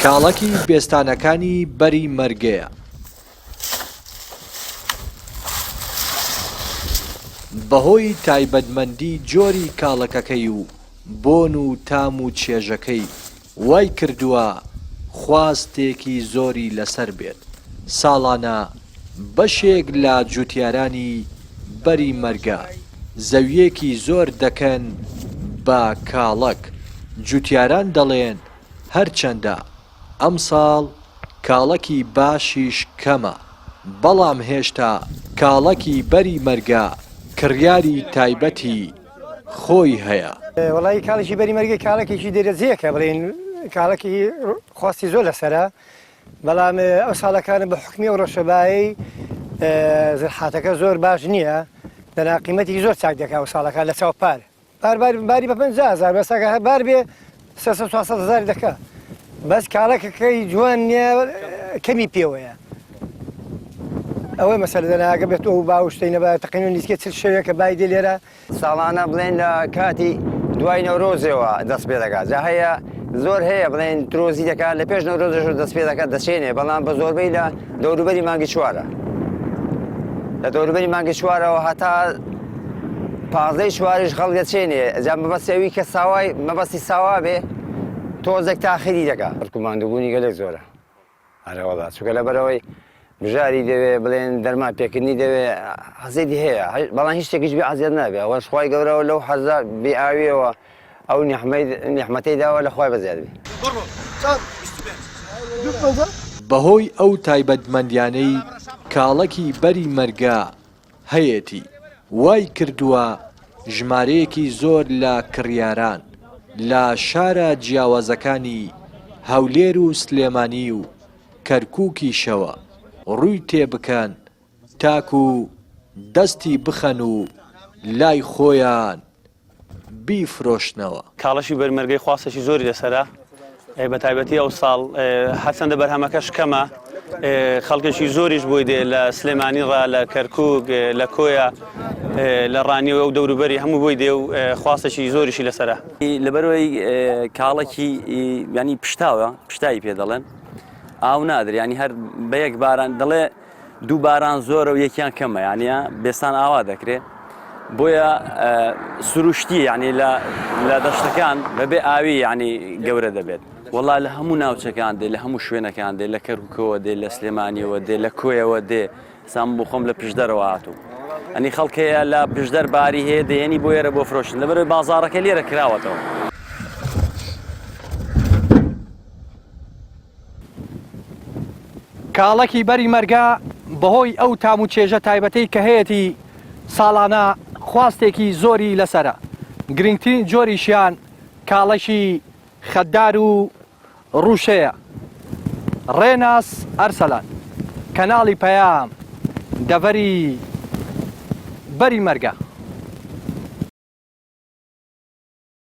کاڵەکی بێستانەکانی بەری مەرگەیە. بەهۆی تایبەتمەندی جۆری کاڵەکەکەی و بۆن و تام و چێژەکەی وای کردووە خواستێکی زۆری لەسەر بێت، ساڵانە بەشێک لە جوتیارانی بەری مەرگە زەوییەکی زۆر دەکەن بە کاڵەک، جوتیاران دەڵێن هەرچەندە ئەمساڵ کاڵەکی باشیش کەمە، بەڵام هێشتا کاڵەکی بەری مەرگە کڕیاری تایبەتی خۆی هەیە. وەڵایی کاڵێکی بەری مەرگە کاڵەکێکی دەرەجەیەکە بڵێین کاڵەکی خواستی زۆر لەسەرە بەڵام ئەو ساڵەکانە بە حکمی ئەو ڕەشەبایەی زرحاتەکە زۆر باش نییە دەنا قیمەتی زۆر چاک دەکا ئەو ساڵەکان لە چاو پار پار باری باری بە 50 هەزار بەس ئەگەر هەر بار بێ 300 400 هەزاری دەکا بەس کاڵەکەکەی جوان نییە کەمی پێوەیە ئەوەی مەسەلە دەنا ئەگە بێت ئەو باو شتەی نەبا تەقینەوە نزیکەی 40 شەوێکە بای دێ لێرە ساڵانە بڵێن لە کاتی دوای نەورۆزەوە دەست پێ دەکات جا هەیە زۆر هەیە بڵێن ترۆزی دەکات لە پێش نەورۆزەش دەست پێ دەکات دەچێنێ بەڵام بە زۆربەی لە دەوروبەری مانگی چوارە لە دەوروبەری مانگی چوارەوە هەتا پازدەی چواریش خەڵک دەچێنێ جا مەبەستی ئەوی کە ساوای مەبەستی ساوا بێ تۆزێک تاخیری دەکا ڕک و ماندووبوونی گەلێک زۆرە ئەرێوەڵا چونکە لەبەرەوەی بژاری دەوێ بڵێن دەرمان پێکردنی دەوێ حەزێتی هەیە بەڵام هیچ شتێکیش بێ عەزیەت نابێ ئەوەش خوای گەورەوە لەو حەزە بێ ئاویەوە ئەو نیعمەتەی داوە لە خوای بەزیاد بێ. بەهۆی ئەو تایبەتمەندیانەی کاڵەکی بەری مەرگە هەیەتی، وای کردووە ژمارەیەکی زۆر لە کڕیاران لە شارە جیاوازەکانی هەولێر و سلێمانی و کەرکوکیشەوە ڕووی تێبکەن تاکو دەستی بخەن و لای خۆیان بیفرۆشنەوە. کاڵەشی بەرمەرگەی خواستێکی زۆری لەسەرە بە تایبەتی ئەو ساڵ هەرچەندە بەرهەمەکەش کەمە خەڵکێکی زۆریش بۆی دێ لە سلێمانی ڕا لە کەرکک لە کۆیە لە ڕانیەوە و دەوروبەری هەموو بۆی دێ و خواستێکی زۆریشی لەسەرە. لەبەرئەوەی کاڵەکی ینی پشتاوە پشتایی پێ دەڵێن ئاو نادر ینی هەر بە یەک باران دەڵێ دوو باران زۆرە و یەکیان کەمە یانە بێستان ئاوا دەکرێ بۆیە سروشتی یعنی لە لە دەشتەکان بەبێ ئاوی یعنی گەورە دەبێت وەڵا لە هەموو ناوچەکان دێ لە هەموو شوێنەکان دێ لە کەرکوکەوە دێ لە سلێمانیەوە دێ لە کۆیەوە دێ سام بۆ خۆم لە پشدەرەوە هاتووم ئەنی خەڵک هەیە لە پشدەر باری هەیە دەیەنی بۆ ئێرە بۆ فرۆشتن لەبەرەوەی بازاڕەکە لێرە کراوەتەوە. کاڵەکی بەری مەرگە بەهۆی ئەو تام و چێژە تایبەتەی کە هەیەتی ساڵانە خواستێکی زۆری لەسەرە، گرنگترین جۆریشیان کاڵەکی خەتدار و ڕووشەیە. ڕێناس ئەرسەلان، کەناڵی پەیام، دەڤەری بەری مەرگە.